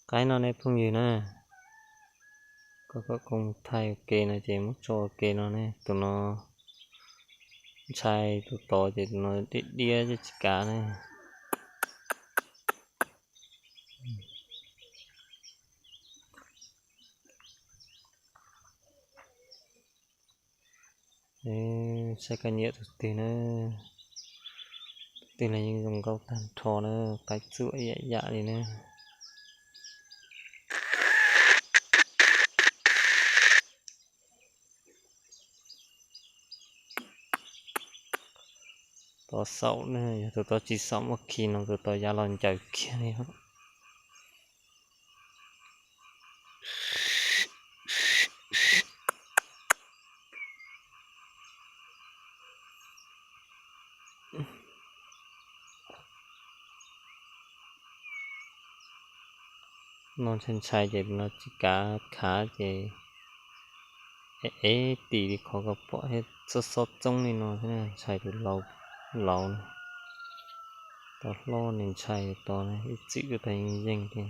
Qaib no nej phooj ywg na, koj kom kuv mus thaij ua ke no ces muab tso ua ke no ne. Tus no ntshai, tus tod ces tus no diab diab tsis kav ne. Saib koj nyiam tus twg na, tus twg los yeej zoo nkauj tag nrho na, qaib txuam ib yam yam li na. Tod xaum ne, yog tus tod tsis xaum muab khi no tus tod yav los ncaws kiag li. No ntshai ntshai ces no tsis kav khav ces ev ev tis li qhov ko pom thiab xob xob txoob li no thiab ntshai tus laus laus na. Tau hlob nws ntshai tod ib txwm kuj tau yeej yeej li.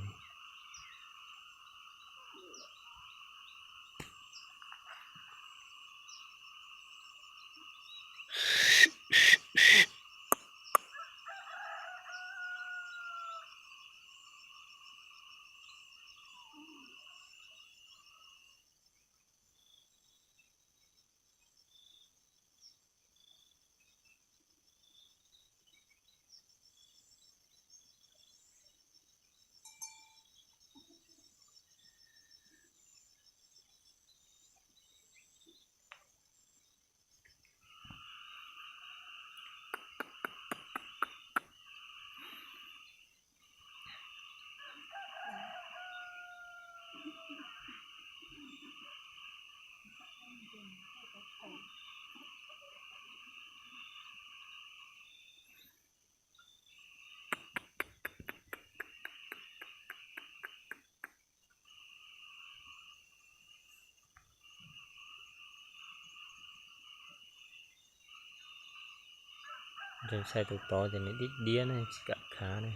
Ntshai tus tod ces nws diab diab ne tsis kam khav ne.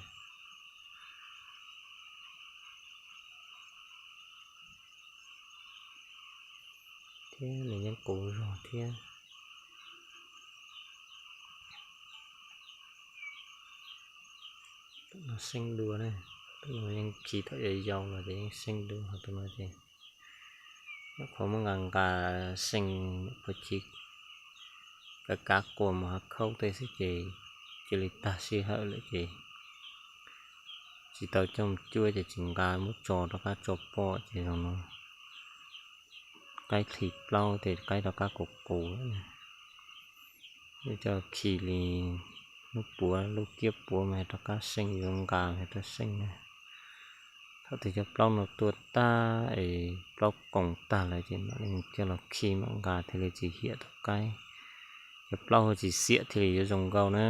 Thiab nws yeej quv zog thiab. Tus no seej dua ne, tus no yeej khi thaum yau yau los ces yeej seej dua, ho tus no ces nyob qhov muab nqa nqa seej, pov chiv kav kav quas mus hav khaub tej xwb ces cia li tag sij hawm lawm ces tsis tau coj mus cuab ces tsis nqa, muab tso rov qab tso poj ces zoo no qaib thim plaub ces qaib rov qab quv quv lawm. Coj khi li lub puav lub kiab puav mas rov qab seej, yuav nqa mas rov seej na. Thaum twg cov plaub no tua tag es plaub qoos tag lawm ces mam li coj los khi mam nqa thiaj li tsis hiam tus qaib. Cov plaub hu tsis xiam thiaj li yuav zoo nkauj na.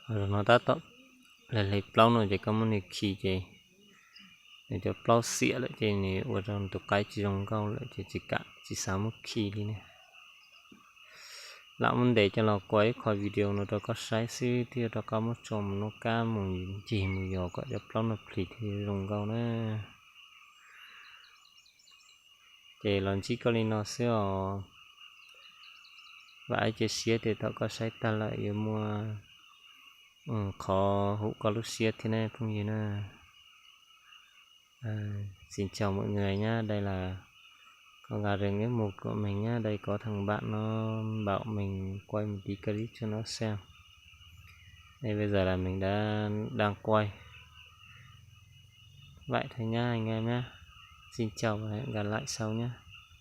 Ho zaum no tab tom hle hle plaub no ces koj muab nws khi ces nws cov plaub xiam lawm ces nws ua rau tus qaib tsis zoo nkauj lawm ces tsis kam tsis xav muab khi li ne. Lam muab ntes coj los kuas ib qho video no rau koj saib xwb thiaj rov qab muab tso mus nuj kab mus ncig mus yos kom cov plaub no plhis thiaj zoo nkauj na. Ces los ntsib koj li no xwb os. Vam ib cia siab tias thaum koj saib tag lawm yuav muaj qhov hum koj lub siab thiab ne phooj ywg na. Xin chào mọi người nhé, đây là con gà rừng Ếch Mục của mình nhé, đây có thằng bạn nó bảo mình quay một tí clip cho nó xem. Đây bây giờ là mình đã đang quay. Vậy thôi nhá anh em nhé. Xin chào và hẹn gặp lại sau nhé.